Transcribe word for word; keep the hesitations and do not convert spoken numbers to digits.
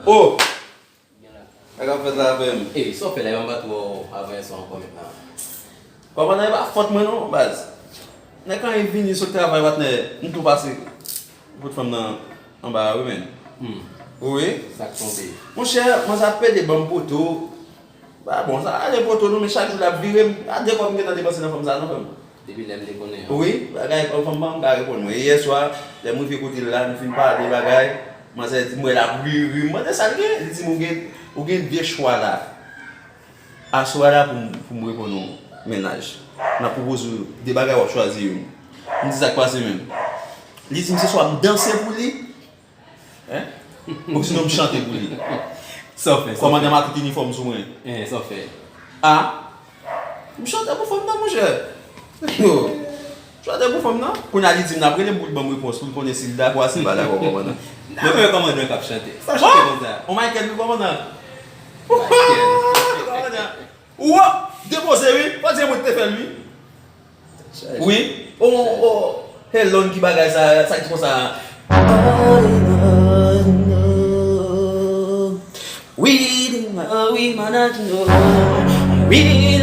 Oh! Sa k ap fèt la avè m? Ey, sa w fè la, yo, m pa twò avanyè sa ankò mentnan. Kòmandan, e pa fòt mwen non, baz. Nèg lan vini sot travay, patnè, m tou pase kot fanm nan anba a, wi, menn. Hmm. Wi. Sa k tonbe? Monchè, manzè ap pede ban m poto. Ba bon, sa ale poto non, men chak jou l ap vire m. A de kòb m gentan depanse nan fanm sa a non, frè m. Depi lè m te konnen an. Wi, bagay, fanm nan m ka reponn mwen. E yè swa, lè m rive kote l la, nou fin pale bagay, manzè di m wè l ap ri, ri. M mande sa l gen, li di m ou gen, ou gen de chwa la. Aswè a la pou m, pou m reponn ou, mennaj. M ap pwopoze w de bagay, w ap chwazi youn. M di sa k pase menm. Li di m se swa m danse pou li, hein? Oksinon m chante pou li. Sa w fè, sa w fè. Kòmandan, m a tout inifòm sou mwen. Hein, sa w fè. A? M chante pou fanm nan, monchè. Yo. M chante pou fanm nan. Kounye a li di m l ap rele m pou l ban m repons, pou l konnen si l dakò a, si l pa dakò, kòmandan. Dakò, kòmandan k ap chante. Sa w chante konsa? On Michael, wi, kòmandan. Michael. Kòmandan. Ou depoze, wi. Fò di mwen te fè l, wi. Wi. O, o, o. Hello, ki bagay sa, sa ki konsa? All in all, no. We the man, we man, I know. We